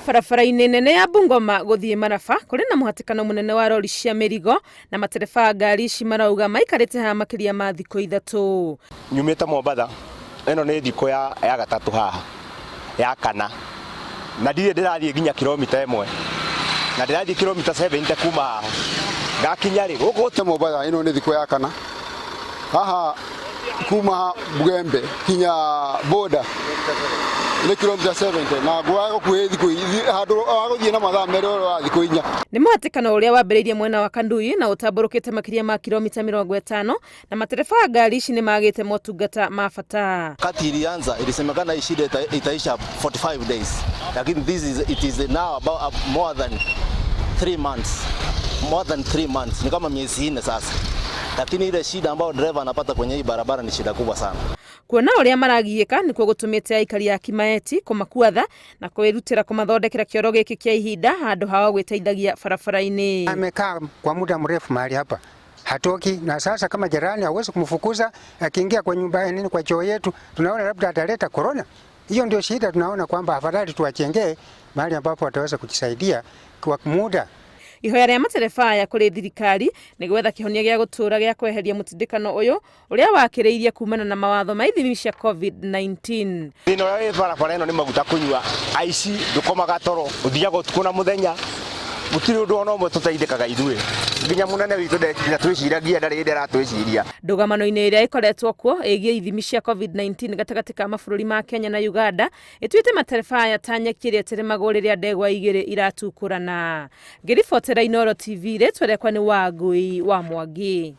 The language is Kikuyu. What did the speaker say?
Barabara-inĩ nene ya Bungoma gũthiĩ Maraba kũrĩ na mũhatĩkano mũnene wa rori cia mĩrigo na matereba a ngari ici marauga maikarĩte haha makĩria ma thikũ ithatũ. Nyumĩte Mombatha, ĩno nĩ thikũ ya, ya gatatũ haha, ya kana, na ndirĩ ndĩrathiĩ nginya kilomita ĩmwe, na ndĩrathiĩ kilomita 70 kuma haha, ngakinya rĩ gũkũ Mombatha ĩno nĩ thikũ ya kana haha kuma Bugembe kinya boda nĩ kilomita 70 na ngwa gũkuhĩ thikũ handũ wa gũthiĩ na mathaa merĩ wa thikũ inya. Nĩ mũhatĩkano ũrĩa wambĩrĩirie mwena wa Kanduyi na ũtambũrũkĩte makĩria ma kilomita 50 na matereba a ngari ici nĩ magĩte motungata ma bata. Kati ilianza ilisemekana hii shida itaisha 45 days, lakini this is, it is now about more than 3 months, more than 3 months, ni kama miezi 4 sasa, lakini ile shida ambayo dereva anapata kwenye hii barabara ni shida kubwa sana. Kuona ũrĩa maragiĩka nĩkuo gũtũmĩte aikari a Kimaeti kũmakua tha na kwĩrutĩra kũmathondekera kĩoro gĩkĩ kĩa ihinda handũ hao gwĩteithagia barabara-inĩ. Amekaa kwa muda mrefu mahali hapa hatoki, na sasa kama jirani hawezi kumfukuza, akiingia kwa nyumba nini, kwa choo yetu, tunaona labda ataleta corona. Hiyo ndio shida, tunaona kwamba afadhali tuwajengee mahali ambapo wataweza kujisaidia kwa muda. Ihoya rĩa matereba aya kũrĩ thirikari nĩ gwetha kĩhonia gĩa gũtũũra gĩa kweheria mũtindĩkano ũyũ ũrĩa wakĩrĩirie kumana na mawatho ma ithimi cia COVID-19. Thĩna ũrĩa wĩ barabara ĩno nĩ maguta kũnyua, aici, ndũkomaga toro, ũthiaga ũtukũ na mũthenya, gũtirĩ ũndũ ona ũmwe tũteithĩkaga ithuĩ, nginya mũnene witũ ndatwĩciragia, ndarĩ hĩndĩ aratwĩciria. Ndũgamano-inĩ ĩrĩa ĩkoretwo kuo ĩgiĩ ithimi cia COVID-19 gatagatĩ ka mabũrũri ma Kenya na Uganda ĩtuĩte matereba aya ta nyeki ĩrĩa ĩteremagwo rĩrĩa ndegwa igĩrĩ iratukũrana. Ngĩribotera Inooro TV, rĩtwa rĩakwa nĩ Wangui wa Mwangi.